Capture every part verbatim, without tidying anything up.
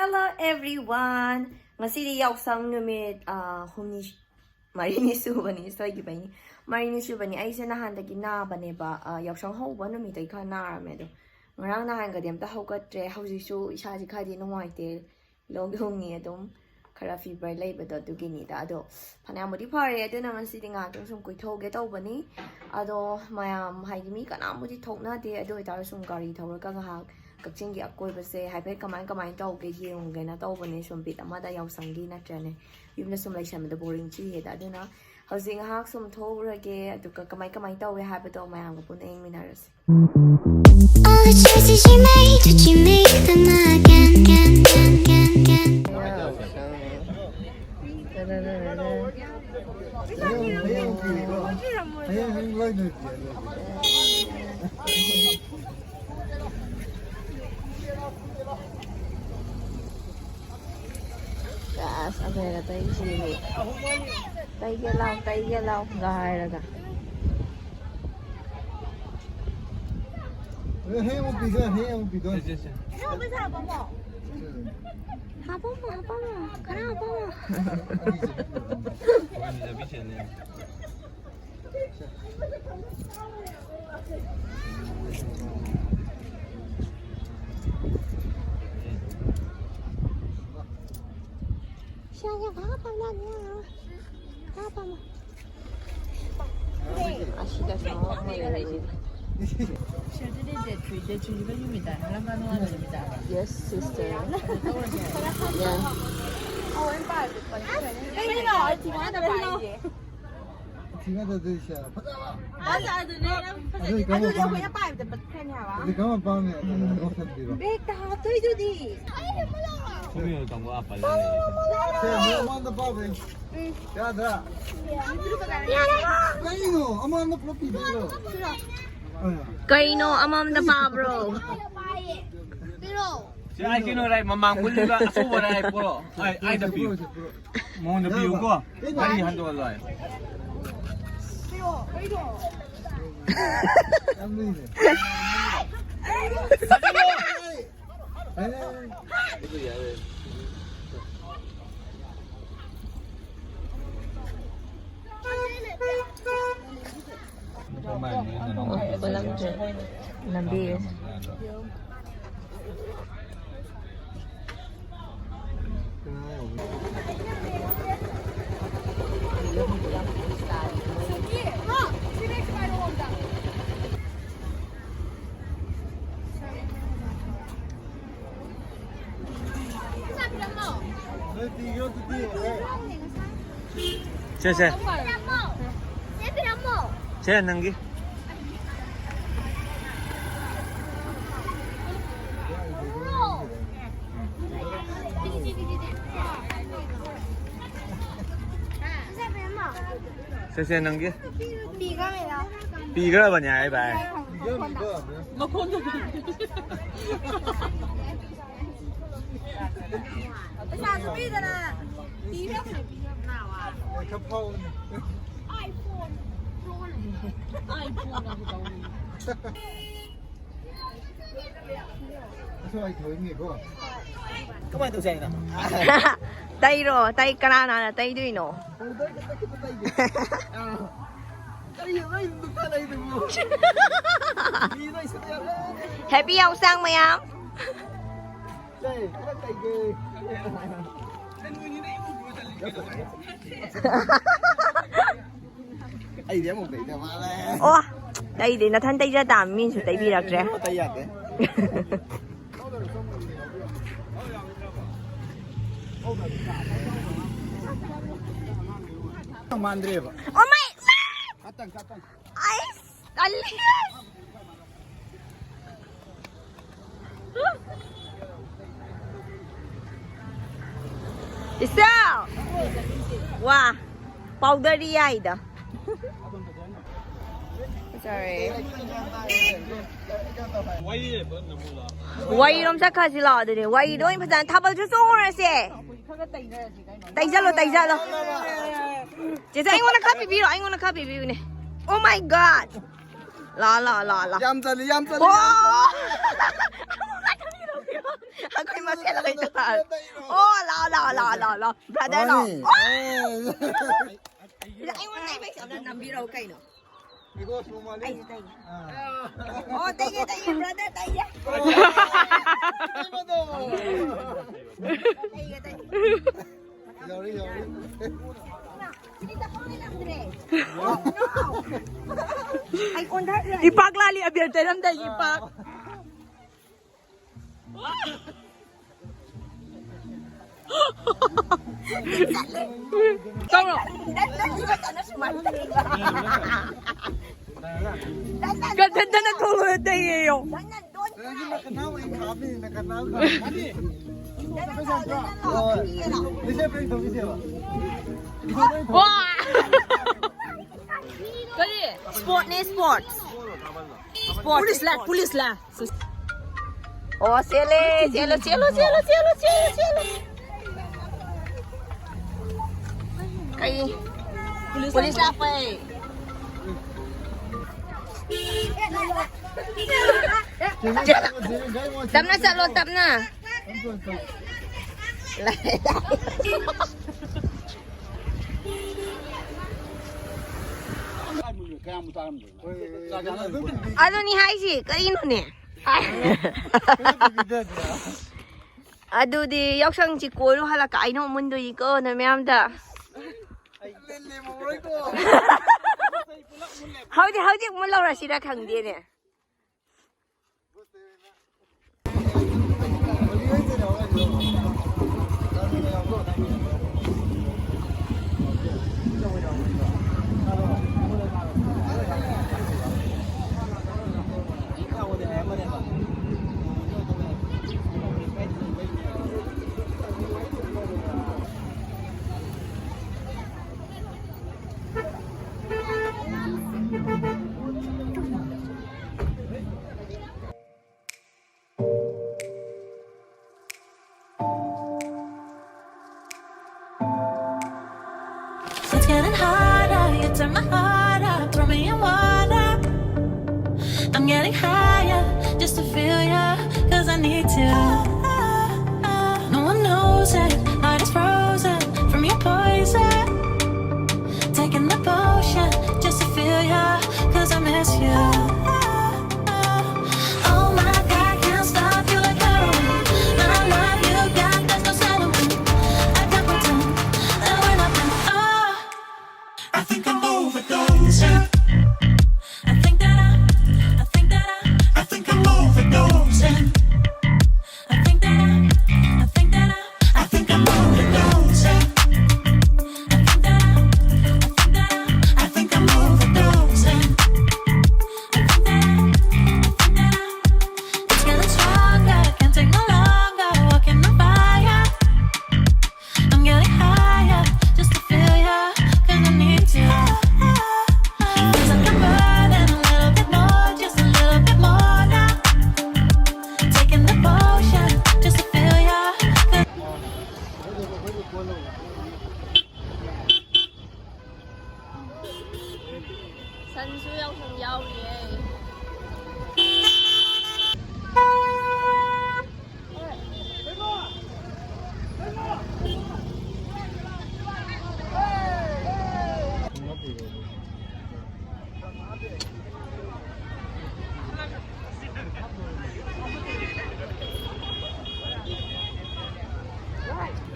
Hello everyone! ꯉꯁꯤꯗꯤ ꯌꯥꯎꯁꯪ ꯅꯨꯃꯤꯠ ꯑ, ꯍꯨꯝꯅꯤ, ꯃꯔꯤꯅꯤ ꯁꯨꯕꯅꯤ, ꯁꯣꯏꯈꯤꯕꯩꯅꯤ꯫ ꯃꯔꯤꯅꯤ ꯁꯨꯕꯅꯤ꯫ ꯑꯩꯁꯦ ꯅꯍꯥꯟꯗꯒꯤ ꯅꯥꯕꯅꯦꯕ꯫ ꯑ, ꯌꯥꯎꯁꯪ ꯍꯧꯕ ꯅꯨꯃꯤꯠꯇꯒꯤ ꯈꯔ ꯅꯥꯔꯝꯃꯦ ꯑꯗꯣ꯫ ꯉꯔꯥꯡ ꯅꯍꯥꯟꯒꯗꯤ ꯑꯝꯇ ꯍꯧꯒꯠꯇ꯭ꯔꯦ꯫ ꯍꯧꯖꯤꯛꯁꯨ ꯏꯁꯥꯁꯦ ꯈꯔꯗꯤ ꯅꯨꯡꯉꯥꯏꯇꯦ꯫ ꯂꯣꯛ ꯊꯨꯡꯉꯤ ꯑꯗꯨꯝ꯫ ꯈꯔ fever ꯂꯩꯕꯗꯣ ꯑꯗꯨꯒꯤꯅꯤꯗ꯫ ꯑꯗꯣ ꯐꯅꯌꯥꯝꯕꯨꯗꯤ ꯐꯔꯦ꯫ ꯑꯗꯨꯅ ꯉꯁꯤꯗꯤ ꯉꯥꯏꯍꯥꯛꯇꯪ ꯁꯨꯝ ꯀꯣꯏꯊꯣꯛꯎꯒꯦ ꯇꯧꯕꯅꯤ꯫ ꯑꯗꯣ ꯃꯌꯥꯝ ꯍꯥꯏꯗꯤ ꯃꯤ ꯀꯅꯥꯝꯕꯨꯗꯤ ꯊꯣꯛꯅꯗꯦ꯫ ꯑꯗꯨ ꯑꯣꯏꯇꯥꯔꯁꯨ ꯁꯨꯝ ꯒꯥꯔꯤ ꯊꯧꯔꯒ ꯉꯥꯏꯍꯥꯛ ꯀꯛꯆꯤꯡꯒꯤ ꯑꯀꯣꯏꯕꯁꯦ ꯍꯥꯏꯐꯦꯠ ꯀꯃꯥꯏ ꯀꯃꯥꯏꯅ ꯇꯧꯒꯦ ꯌꯦꯡꯉꯨꯒꯦꯅ ꯇꯧꯕꯅꯦ꯫ ꯁꯨꯝ ꯕꯤꯠ ꯑꯃꯗ ꯌꯥꯎꯁꯪꯒꯤ ꯅꯠꯇ꯭ꯔꯅꯦ꯫ ꯌꯨꯝꯗ ꯁꯨꯝ ꯂꯩꯁꯟꯕꯗꯣ ꯕꯣꯔꯤꯡ ꯆꯨꯏꯌꯦꯗ꯫ ꯑꯗꯨꯅ ꯍꯧꯖꯤꯛ ꯉꯥꯏꯍꯥꯛ ꯁꯨꯝ ꯊꯣꯛꯎꯔꯒꯦ꯫ ꯑꯗꯨꯒ ꯀꯃꯥꯏ ꯀꯃꯥꯏꯅ ꯇꯧꯋꯦ ꯍꯥꯏꯕꯗꯣ ꯃꯌꯥꯝꯒ ꯄꯨꯟꯅ ꯌꯦꯡꯃꯤꯟꯅꯔꯁꯤ꯫ All the choices you made, did you make them again, again, again, again, again? ꯑꯁ, ꯑꯩꯈꯣꯏꯅ ꯇꯩꯁꯤꯗꯤ꯫ "ꯇꯩꯒꯦ ꯂꯥꯎ, ꯇꯩꯒꯦ ꯂꯥꯎ" ꯒ ꯍꯥꯏꯔꯒ꯫ ꯍꯦ, ꯑꯃꯨꯛ ꯄꯤꯗꯣꯏ, ꯍꯦ, ꯑꯃꯨꯛ ꯄꯤꯗꯣꯏ꯫ ꯍꯥꯄꯝꯃꯣ, ꯍꯥꯄꯝꯃꯣ, ꯈꯔ ꯍꯥꯄꯝꯃꯣ꯫ ꯁꯤ ꯌꯥ, ꯌꯥ, ꯈꯔ ꯍꯥꯄꯝꯃꯣ, ꯈꯔ ꯍꯥꯄꯝꯃꯣ꯫ ꯑꯁꯤꯗꯁꯨ ꯑꯃ ꯂꯩꯔꯦ꯫ Saturday date three, date three ꯀꯩ ꯅꯨꯃꯤꯠꯇ? ꯀꯔꯝ ꯀꯥꯟ ꯅꯨꯡꯉꯥꯏꯕ ꯅꯨꯃꯤꯠꯇ? Yes, sister. ꯇꯧꯔꯁꯦ꯫ Yeah. ꯊꯤꯒꯗꯗꯣꯏꯁꯦ꯫ ꯐꯖꯕ꯫ ꯑꯁ, ꯑꯗꯨꯅꯦ ꯌꯥꯝ ꯐꯖꯩ꯫ ꯑꯗꯨꯗꯤ ꯀꯔꯝꯕ ꯑꯗꯨꯗꯤ ꯑꯩꯈꯣꯏꯅ ꯄꯥꯝꯃꯤ? ꯄꯥꯏꯕꯗ ꯄꯠꯈ꯭ꯔꯅꯤ ꯍꯥꯏꯕ꯫ ꯑꯗꯨꯗꯤ ꯀꯔꯝꯕ ꯄꯥꯝꯃꯤ? ꯑꯗꯨꯅ ꯂꯧꯁꯟꯕꯤꯔꯣ꯫ Bag ꯇ ꯍꯥꯞꯇꯣꯏꯗꯨꯗꯤ꯫ ꯁꯦ, ꯃꯣꯏ ꯑꯃꯗ ꯄꯥꯎꯗ꯫ ꯌꯥꯗ꯭ꯔꯥ? ꯀꯩꯅꯣ? ꯑꯃꯗ ꯄꯨꯂꯞ ꯄꯤꯗꯣꯏꯔꯣ? ꯀꯩꯅꯣ ꯑꯃꯃꯝꯗ ꯄꯥꯕ꯭ꯔꯣ? ꯁꯤ ꯑꯥꯏ ꯀꯩꯅꯣ ꯔꯥꯏ ꯃꯃꯥꯡ ꯄꯨꯜꯂꯤꯕ ꯑꯆꯧꯕ ꯔꯥꯏ ꯄꯨꯔꯛꯑꯣ꯫ ꯑꯥꯏ, ꯑꯥꯏꯗ ꯄꯤꯌꯨ꯫ ꯃꯉꯣꯟꯗ ꯄꯤꯌꯨꯀꯣ꯫ ꯒꯥꯔꯤ ꯍꯟꯗꯣꯛꯍꯜꯂꯣ ꯍꯥꯏ꯫ ꯌꯥꯝ ꯂꯨꯏꯅꯦ꯫ ꯄꯨꯜꯂꯝꯗ꯭ꯔꯦ ꯂꯝꯕꯤ꯫ ꯁꯦ, ꯁꯦ꯫ ꯁꯦ, ꯅꯪꯒꯤ꯫ ꯁꯦ, ꯁꯦ, ꯅꯪꯒꯤ꯫ ꯄꯤꯈ꯭ꯔꯕꯅꯦ ꯍꯥꯏ ꯚꯥꯏ꯫ ꯃꯈꯣꯟꯗꯣ꯫ ꯄꯩꯁꯥꯁꯨ ꯄꯤꯗꯅ ꯄꯤꯔꯛꯈ꯭ꯔꯦ, ꯄꯤꯔꯛꯈ꯭ꯔꯦ꯫ ꯀꯃꯥꯏꯅ ꯇꯧꯁꯦ ꯍꯥꯏꯅꯣ? ꯇꯩꯔꯣ, ꯇꯩ, ꯀꯅꯥ ꯀꯅꯥꯅ ꯇꯩꯗꯣꯏꯅꯣ? ꯀꯔꯤꯅꯣ ꯅꯣꯏ ꯅꯨꯄꯥ ꯂꯩꯗꯨꯕꯨ? ꯃꯤ ꯅꯣꯏ ꯁꯛ ꯌꯥꯝ ꯍꯦꯄꯤ ꯌꯥꯎꯁꯪ ꯃꯌꯥꯝ꯫ ꯁꯦ, ꯈꯔ ꯇꯩꯒꯦ꯫ ꯑꯩꯗꯤ ꯑꯃꯨꯛ ꯇꯩꯗ ꯃꯥꯜꯂꯦ꯫ ꯑꯣ, ꯇꯩꯗꯦ, ꯅꯊꯟ ꯇꯩꯖ ꯇꯥꯕ, ꯃꯤꯅꯁꯨ ꯇꯩꯕꯤꯔꯛꯇ꯭ꯔꯦ꯫ ꯇꯩ ꯌꯥꯗꯦ꯫ ꯃꯥꯟꯗ꯭ꯔꯦꯕ꯫ Oh my God! ꯈꯇꯪ, ꯈꯇꯪ꯫ ꯑꯩꯁ, ꯇꯜꯂꯤ꯫ ꯏꯆꯥ! ꯋꯥ, ꯄꯥꯎꯗꯔꯗꯤ ꯌꯥꯏꯗ꯫ ꯐꯖꯔꯦ꯫ ꯋꯥꯏꯔꯣꯝ ꯆꯠꯈ꯭ꯔꯁꯤ ꯂꯥꯛꯑꯣ ꯑꯗꯨꯗꯤ꯫ ꯋꯥꯏꯗ ꯑꯣꯏꯅ ꯐꯖꯅ ꯊꯥꯕꯜꯁꯨ ꯆꯣꯡꯉꯨꯔꯁꯦ꯫ ꯇꯩꯖꯜꯂꯣ, ꯇꯩꯖꯜꯂꯣ꯫ ꯆꯦꯆꯦ, ꯑꯩꯉꯣꯟꯗ ꯈꯔ ꯄꯤꯕꯤꯔꯣ, ꯑꯩꯉꯣꯟꯗ ꯈꯔ ꯄꯤꯕꯤꯌꯨꯅꯦ꯫ Oh my God! ꯂꯥ, ꯂꯥ, ꯂꯥ, ꯂꯥ꯫ ꯌꯥꯝ ꯆꯠꯂꯤ, ꯌꯥꯝ ꯆꯠꯂꯤ, ꯌꯥꯝ ꯆꯠꯂꯤ꯫ ꯑꯣ! ꯑꯩꯈꯣꯏ ꯃꯁꯦꯜ ꯑꯣꯏꯇꯥꯔꯦ꯫ ꯑꯣ, ꯂꯥꯛꯑꯣ, ꯂꯥꯛꯑꯣ, ꯂꯥꯛꯑꯣ, ꯂꯥꯛꯑꯣ, ꯂꯥꯛꯑꯣ꯫ Brother, ꯂꯥꯛꯑꯣ꯫ ꯃꯥꯅꯤ꯫ ꯑꯣ! ꯑꯦ꯫ ꯑꯩꯉꯣꯟꯗ ꯏꯃꯦꯖ ꯑꯝꯇ ꯅꯝꯕꯤꯔꯛꯑꯣ ꯀꯩꯅꯣ꯫ ꯏꯒꯣ ꯁ꯭ꯂꯣ ꯃꯥꯜꯂꯤ꯫ ꯑꯩꯁꯨ ꯇꯩꯒꯦ꯫ ꯑꯥ꯫ ꯑꯣ, ꯇꯩꯒꯦ, ꯇꯩꯒꯦ, brother, ꯇꯩꯒꯦ꯫ ꯇꯩꯕꯗꯣ꯫ ꯇꯩꯒꯦ, ꯇꯩꯒꯦ꯫ ꯌꯥꯎꯔꯤ, ꯌꯥꯎꯔꯤ꯫ ꯁꯤꯗꯤ ꯆꯠꯐꯝ ꯂꯩꯔꯝꯗ꯭ꯔꯦ꯫ ꯑꯩ ꯑꯣꯟꯊꯈ꯭ꯔꯦ꯫ ꯏꯄꯥꯛ ꯂꯥꯂꯤ ꯑꯕꯦꯔ ꯇꯩꯔꯝꯗꯥꯏꯒꯤ ꯏꯄꯥꯛ꯫ ꯇꯧꯔꯣ꯫ ꯀꯟꯊꯠꯇꯅ ꯊꯣꯛꯂꯛꯑꯣ ꯇꯩꯌꯦꯌꯣ꯫ ꯋꯥ! ꯀꯔꯤ? Sportꯅꯦ, sports꯫ Sports꯫ Police ꯂꯥꯛ, police ꯂꯥꯛ꯫ ꯑꯣ, ꯆꯦꯜꯂꯦ, ꯆꯦꯜꯂꯣ, ꯆꯦꯜꯂꯣ, ꯆꯦꯜꯂꯣ, ꯆꯦꯜꯂꯣ, ꯆꯦꯜꯂꯣ꯫ ꯀꯩ? Police ꯂꯥꯛꯄꯩ꯫ ꯇꯞꯅ ꯆꯠꯂꯣ, ꯇꯞꯅ꯫ ꯑꯗꯨꯅꯤ ꯍꯥꯏꯁꯤ ꯀꯔꯤꯅꯣꯅꯦ? ꯑꯗꯨꯗꯤ ꯌꯥꯎꯁꯪꯁꯤ ꯀꯣꯏꯔꯨ ꯍꯜꯂꯛꯀ ꯑꯩꯅ ꯑꯃꯨꯛ ꯃꯨꯟꯗꯣꯏꯅꯤꯀꯣ ꯅꯣꯏ ꯃꯌꯥꯝꯗ꯫ ꯍꯧꯖꯤꯛ ꯍꯧꯖꯤꯛ ꯃꯨꯜꯍꯧꯔꯁꯤꯔ ꯈꯪꯗꯦꯅꯦ꯫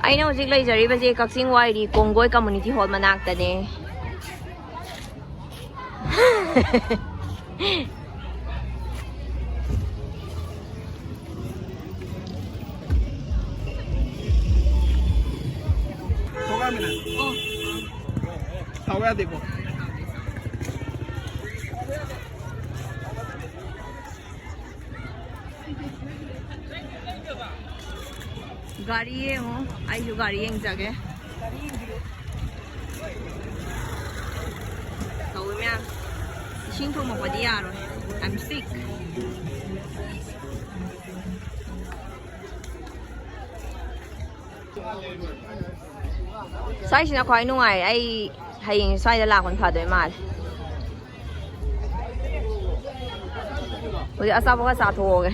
ꯑꯩꯅ ꯍꯧꯖꯤꯛ ꯂꯩꯖꯔꯤꯕꯁꯦ ꯀꯛꯆꯤꯡ ꯋꯥꯏꯔꯤ ꯀꯣꯡꯒꯣꯏ ꯀꯝꯃꯨꯅꯤꯇꯤ ꯍꯣꯜ ꯃꯅꯥꯛꯇꯅꯦ꯫ ꯊꯣꯛꯂꯛꯑꯃꯤꯅ꯫ ꯁꯥꯎ ꯌꯥꯗꯦꯀꯣ꯫ ꯒꯥꯔꯤ ꯌꯦꯡꯉꯣ, ꯑꯩꯁꯨ ꯒꯥꯔꯤ ꯌꯦꯡꯖꯒꯦ꯫ ꯇꯧꯋꯤ ꯃꯌꯥꯝ꯫ ꯏꯁꯤꯡ ꯊꯣꯡꯕꯗꯤ ꯌꯥꯔꯣꯏ꯫ I'm sick꯫ ꯁ꯭ꯋꯥꯏꯁꯤꯅ ꯈ꯭ꯋꯥꯏ ꯅꯨꯡꯉꯥꯏ꯫ ꯑꯩ ꯍꯌꯦꯡ ꯁ꯭ꯋꯥꯏꯗ ꯂꯥꯛꯄꯅ ꯐꯗꯣꯏ ꯃꯥꯜꯂꯦ꯫ ꯍꯧꯖꯤꯛ ꯑꯆꯥꯄꯣꯠ ꯈꯔ ꯆꯥꯊꯣꯛꯑꯒꯦ꯫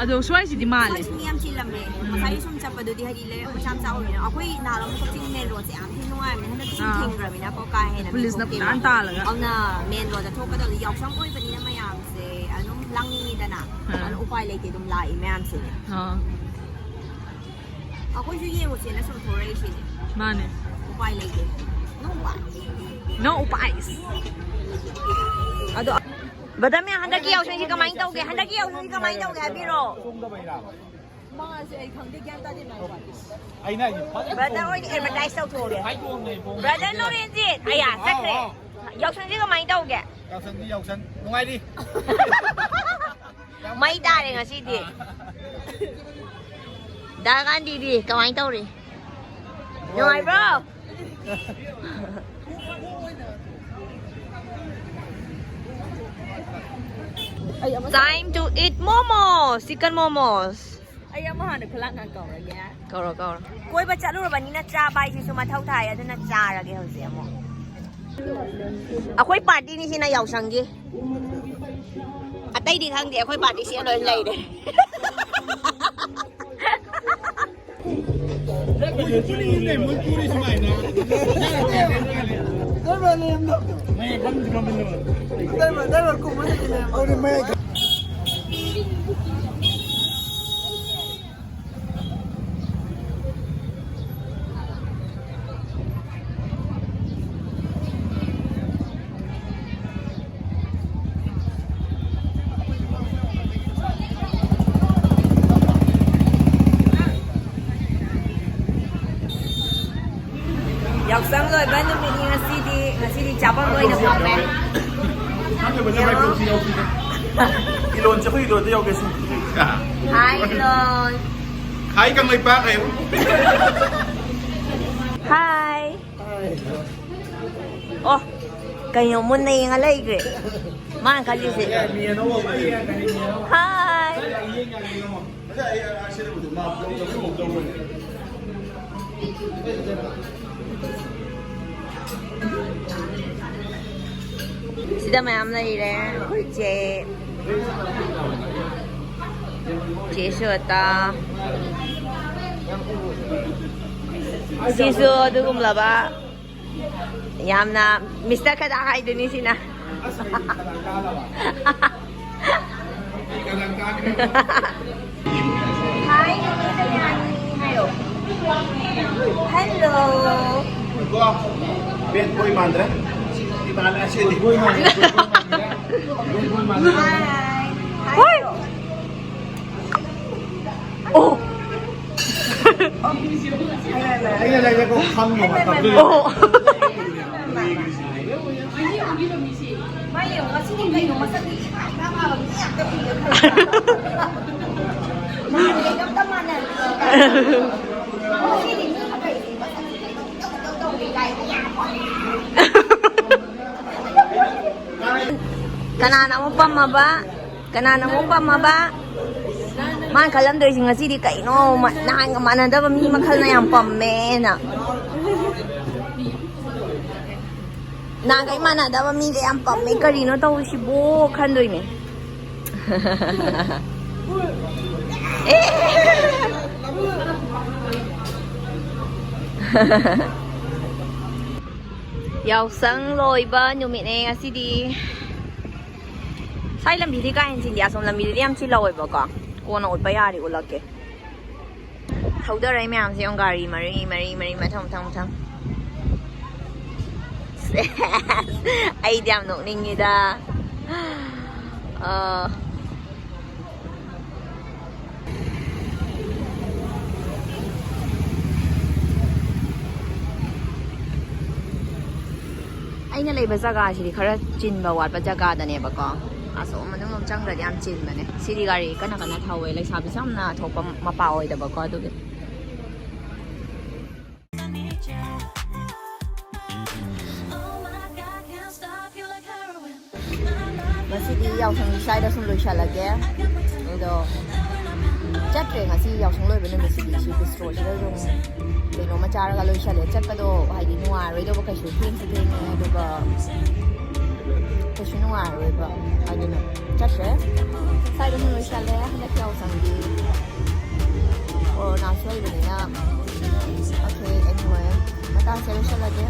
ꯑꯗꯣ ꯁ꯭ꯋꯥꯏꯁꯤꯗꯤ ꯃꯥꯜꯂꯦ꯫ ꯃꯤ ꯌꯥꯝ ꯆꯤꯜꯂꯝꯃꯦ꯫ ꯉꯁꯥꯏ ꯁꯨꯝ ꯆꯠꯄꯗꯨꯗꯤ ꯍꯥꯏꯗꯤ ꯂꯩꯔꯛ ꯃꯆꯥ ꯃꯆꯥ ꯑꯣꯏꯕꯅꯤꯅ꯫ ꯑꯩꯈꯣꯏ ꯅꯍꯥꯟ ꯑꯃꯨꯛ ꯀꯛꯆꯤꯡ ꯃꯦꯟ ꯔꯣꯗꯁꯦ ꯌꯥꯝ ꯊꯤ ꯅꯨꯡꯉꯥꯏꯕꯅꯦ꯫ ꯍꯟꯗꯛꯇꯤ ꯁꯨꯝ ꯑꯥ꯫ ꯊꯤꯡꯈ꯭ꯔꯕꯅꯤꯅꯀꯣ ꯀꯥ ꯍꯦꯟꯅ ꯄꯨꯂꯤꯁꯅ ꯊꯣꯛꯇꯦꯕ꯫ ꯐꯖꯅ ꯇꯥꯜꯂꯒ꯫ ꯑꯗꯨꯅ ꯃꯦꯟ ꯔꯣꯗꯇ ꯊꯣꯛꯀꯗꯕꯗꯤ ꯌꯥꯎꯁꯪ ꯑꯣꯏꯕꯅꯤꯅ ꯃꯌꯥꯝꯁꯦ ꯑꯗꯨꯝ ꯂꯥꯡꯅꯤꯡꯉꯤꯗꯅ꯫ ꯑꯥ꯫ ꯑꯗꯨꯅ ꯎꯄꯥꯏ ꯂꯩꯇꯦ ꯑꯗꯨꯝ ꯂꯥꯛꯏ ꯃꯌꯥꯝꯁꯤꯅꯦ꯫ ꯑꯥ꯫ ꯑꯩꯈꯣꯏꯁꯨ ꯌꯦꯡꯉꯨꯁꯦꯅ ꯁꯨꯝ ꯊꯣꯔꯛꯏꯁꯤꯅꯦ꯫ ꯃꯥꯅꯦ꯫ ꯎꯄꯥꯏ ꯂꯩꯇꯦ꯫ No ꯎꯄꯥꯏ꯫ No ꯎꯄꯥꯏ꯫ ꯑꯗꯣ ꯕ꯭ꯔꯗꯔ ꯃꯌꯥꯝ ꯍꯟꯗꯛꯀꯤ ꯌꯥꯎꯁꯪꯁꯤ ꯀꯃꯥꯏꯅ ꯇꯧꯒꯦ? ꯍꯟꯗꯛꯀꯤ ꯌꯥꯎꯁꯪꯁꯤ ꯀꯃꯥꯏꯅ ꯇꯧꯒꯦ ꯍꯥꯏꯕꯤꯔꯣ꯫ ꯃꯥꯁꯦ ꯑꯩ ꯈꯪꯗꯦ, ꯒ꯭ꯌꯥꯟ ꯇꯥꯗꯦ ꯃꯥ ꯋꯥꯔꯤꯁꯦ꯫ ꯑꯩꯅ ꯍꯥꯏꯗꯤ ꯐꯖꯅ ꯕ꯭ꯔꯗꯔ ꯑꯣꯏꯅ ꯑꯦꯗꯚꯔꯇꯥꯏꯁ ꯇꯧꯊꯣꯛꯑꯒꯦ꯫ ꯍꯥꯏꯗꯣꯛꯑꯝꯅꯦ ꯏꯕꯨꯡ꯫ ꯕ꯭ꯔꯗꯔ ꯅꯣꯔꯦꯟꯖꯤꯠ, ꯑꯌꯥ, ꯑꯥꯎ, ꯆꯠꯈ꯭ꯔꯦ꯫ ꯑꯥꯎ꯫ ꯌꯥꯎꯁꯪꯁꯤ ꯀꯃꯥꯏꯅ ꯇꯧꯒꯦ? ꯌꯥꯎꯁꯪꯗꯤ ꯌꯥꯎꯁꯪ ꯅꯨꯡꯉꯥꯏꯔꯤ꯫ ꯃꯩ ꯇꯥꯔꯦ ꯉꯁꯤꯗꯤ꯫ ꯑꯥ꯫ ꯗꯥ ꯒꯥꯟꯙꯤꯗꯤ ꯀꯃꯥꯏꯅ ꯇꯧꯔꯤ? ꯅꯨꯡꯉꯥꯏꯕ꯭ꯔꯣ? Time to eat momos, chicken momos. ꯑꯩ ꯑꯃ ꯍꯥꯟꯅ ꯈꯨꯂꯥꯛ ꯉꯥꯡ ꯀꯧꯔꯒꯦ꯫ ꯀꯧꯔꯣ, ꯀꯧꯔꯣ꯫ ꯀꯣꯏꯕ ꯆꯠꯂꯨꯔꯕꯅꯤꯅ ꯆꯥꯕ ꯍꯥꯏꯁꯤꯁꯨ ꯃꯊꯧ ꯇꯥꯏ, ꯑꯗꯨꯅ ꯆꯥꯔꯒꯦ ꯍꯧꯖꯤꯛ ꯑꯃꯨꯛ꯫ ꯑꯩꯈꯣꯏ ꯄꯥꯔꯇꯤꯅꯤ ꯁꯤꯅ ꯌꯥꯎꯁꯪꯒꯤ꯫ ꯑꯇꯩꯗꯤ ꯈꯪꯗꯦ, ꯑꯩꯈꯣꯏ ꯄꯥꯔꯇꯤ ꯁꯤ ꯂꯣꯏ ꯂꯩꯔꯦ꯫ ꯃꯣꯏꯁꯨ ꯄꯨꯅꯤꯡꯉꯤꯅꯦ, ꯃꯣꯏ ꯄꯨꯔꯤ ꯁꯨꯃꯥꯏꯅ꯫ ꯃꯌꯥꯏ ꯐꯝꯗꯤ ꯐꯝꯃꯤꯟꯅꯕ꯫ ꯗ꯭ꯔꯥꯏꯚꯔ, ꯗ꯭ꯔꯥꯏꯚꯔ ꯀꯨꯝꯕꯗꯒꯤ ꯂꯩꯔꯝꯕ꯫ ꯍꯧꯔꯦ, ꯃꯌꯥꯏ꯫ ꯌꯥꯎꯁꯪ ꯂꯣꯏꯕ ꯅꯨꯃꯤꯠꯅꯤ ꯉꯁꯤꯗꯤ꯫ ꯉꯁꯤꯗꯤ ꯆꯥꯐꯝ ꯑꯣꯏꯅ ꯐꯝꯃꯦ꯫ ꯏꯂꯣꯟꯁꯦ ꯑꯩꯈꯣꯏ ꯏꯂꯣꯟꯗ ꯌꯥꯎꯒꯦ ꯁꯤ꯫ ꯍꯥꯏ, ꯏꯂꯣꯟ꯫ ꯍꯥꯏ, ꯀꯪꯂꯩꯄꯥꯛ ꯍꯥꯏꯌꯨ꯫ ꯍꯥꯏ꯫ ꯑꯣ, ꯀꯩꯅꯣ ꯃꯨꯟꯅ ꯌꯦꯡꯉ ꯂꯩꯈ꯭ꯔꯦ꯫ ꯃꯥꯅ ꯈꯜꯂꯤꯁꯦ꯫ ꯍꯥꯏ꯫ ꯁꯤꯗ ꯃꯌꯥꯝ ꯂꯩꯔꯦ꯫ ꯑꯩꯈꯣꯏ ꯆꯦ, ꯆꯦ ꯁ꯭ꯋꯦꯇꯥ꯫ ꯁꯤꯁꯨ ꯑꯗꯨꯒꯨꯝꯂꯕ ꯌꯥꯝꯅ ꯃꯤꯁꯇꯔ ꯈꯗꯥ ꯍꯥꯏꯗꯨꯅꯤ ꯁꯤꯅ꯫ ꯍꯥꯏ, ꯀꯩꯅꯣ ꯍꯥꯏꯌꯣ꯫ ꯍꯜꯂꯣ꯫ ꯕꯦꯠ ꯕꯣꯏ ꯃꯥꯟꯗ꯭ꯔꯦ꯫ ꯏꯃꯥꯟꯅꯕ ꯑꯁꯤꯗꯤ꯫ ꯍꯥꯏ꯫ ꯍꯥꯏ꯫ ꯑꯣ꯫ ꯑꯩꯅ ꯂꯩꯔꯦꯀꯣ, ꯈꯪꯉꯣ, ꯃꯇꯝꯗꯨ꯫ ꯑꯣ꯫ ꯃꯥ ꯌꯦꯡꯉꯣ, ꯉꯁꯤꯗꯤ ꯀꯩꯅꯣ ꯃꯁꯛꯇꯤ ꯏꯐꯥ ꯏꯐꯥ ꯐꯥꯕ ꯃꯤ ꯉꯥꯛꯇ ꯎꯏꯌꯦ ꯈꯜꯂꯒ꯫ ꯃꯥ ꯀꯩꯅꯣꯝꯇ ꯃꯥꯟꯅꯗꯦ꯫ ꯉꯁꯤꯗꯤ ꯃꯤ ꯃꯈꯩꯁꯦ ꯃꯁꯛꯁꯦ ꯀꯩꯅꯣꯝ ꯏꯇꯧ ꯏꯇꯧ ꯇꯧꯔꯦ ꯀꯥꯏꯅ ꯌꯥꯝ ꯋꯥꯏ꯫ ꯀꯅꯥꯅ ꯑꯃꯨꯛ ꯄꯝꯃꯕ? ꯀꯅꯥꯅ ꯑꯃꯨꯛ ꯄꯝꯃꯕ? ꯃꯥꯅ ꯈꯜꯂꯝꯗꯣꯏꯁꯤ ꯉꯁꯤꯗꯤ ꯀꯩꯅꯣ ꯃ-, ꯅꯍꯥꯟꯒ ꯃꯥꯟꯅꯗꯕ ꯃꯤ ꯃꯈꯜꯅ ꯌꯥꯝ ꯄꯝꯃꯦꯅ꯫ ꯅꯍꯥꯟꯒ ꯏꯃꯥꯟꯅꯗꯕ ꯃꯤꯒ ꯌꯥꯝ ꯄꯝꯃꯦ, ꯀꯔꯤꯅꯣ ꯇꯧꯔꯤꯁꯤꯕꯣ ꯈꯟꯗꯣꯏꯅꯦ꯫ ꯑꯦ꯫ ꯌꯥꯎꯁꯪ ꯂꯣꯏꯕ ꯅꯨꯃꯤꯠꯅꯦ ꯉꯁꯤꯗꯤ꯫ ꯁ꯭ꯋꯥꯏ ꯂꯝꯕꯤꯗꯤ ꯀꯥ ꯍꯦꯟꯅ ꯆꯤꯟꯗꯦ, ꯑꯁꯣꯝ ꯂꯝꯕꯤꯗꯗꯤ ꯌꯥꯝ ꯆꯤꯜꯍꯧꯋꯦꯕꯀꯣ꯫ ꯀꯣꯟꯅ ꯎꯠꯄ ꯌꯥꯔꯗꯤ ꯎꯠꯂꯛꯀꯦ꯫ ꯊꯧꯗꯔꯛꯏ ꯃꯌꯥꯝꯁꯦ ꯌꯦꯡꯉꯨ, ꯒꯥꯔꯤ ꯃꯔꯤ ꯃꯔꯤ ꯃꯔꯤ ꯃꯊꯪ ꯃꯊꯪ ꯃꯊꯪ꯫ ꯁꯦꯁ, ꯑꯩꯗꯤ ꯌꯥꯝ ꯅꯣꯛꯅꯤꯡꯉꯤꯗ꯫ ꯑ, ꯑꯩꯅ ꯂꯩꯕ ꯖꯒꯥꯁꯤꯗꯤ ꯈꯔ ꯆꯤꯟꯕ ꯋꯥꯠꯄ ꯖꯒꯥꯗꯅꯦꯕꯀꯣ꯫ ꯑꯁꯣꯝ ꯃꯅꯨꯡ ꯂꯣꯝ ꯆꯪꯈ꯭ꯔꯗꯤ ꯌꯥꯝ ꯆꯤꯟꯕꯅꯦ꯫ ꯁꯤꯗꯤ ꯒꯥꯔꯤ ꯀꯟꯅ ꯀꯟꯅ ꯊꯧꯋꯦ, ꯂꯩꯁꯥꯕꯤꯁꯨ ꯌꯥꯝꯅ ꯊꯣꯛꯄ ꯃꯄꯥ ꯑꯣꯏꯗꯕꯀꯣ ꯑꯗꯨꯒꯤ꯫ ꯉꯁꯤꯗꯤ ꯌꯥꯎꯁꯪ ꯁ꯭ꯋꯥꯏꯗ ꯁꯨꯝ ꯂꯣꯏꯁꯜꯂꯒꯦ꯫ ꯑꯗꯣ ꯆꯠꯇ꯭ꯔꯦ ꯉꯁꯤ ꯌꯥꯎꯁꯪ ꯂꯣꯏꯕ ꯅꯨꯃꯤꯠꯁꯤꯗꯤ꯫ ꯁꯤ ꯕꯤꯁꯇ꯭ꯔꯣꯁꯤꯗ ꯑꯗꯨꯝ ꯀꯩꯅꯣꯝꯃ ꯆꯥꯔꯒ ꯂꯣꯏꯁꯜꯂꯦ꯫ ꯆꯠꯄꯗꯣ ꯍꯥꯏꯗꯤ ꯅꯨꯡꯉꯥꯏꯔꯣꯏꯗꯧꯕ ꯀꯩꯁꯨ, ꯊꯦꯡꯁꯨ ꯊꯦꯡꯉꯦ, ꯑꯗꯨꯒ ꯀꯩꯁꯨ ꯅꯨꯡꯉꯥꯏꯔꯣꯏꯕ꯫ ꯑꯗꯨꯅ ꯆꯠꯇ꯭ꯔꯦ꯫ ꯁ꯭ꯋꯥꯏꯗ ꯁꯨꯝ ꯂꯣꯏꯁꯜꯂꯦ ꯍꯟꯗꯛ ꯌꯥꯎꯁꯪꯗꯤ꯫ ꯀꯣꯔꯣꯅꯥꯁꯨ ꯂꯩꯕꯅꯤꯅ꯫ Okay, anyway, ꯃꯇꯥꯡꯁꯦ ꯂꯣꯏꯁꯜꯂꯒꯦ꯫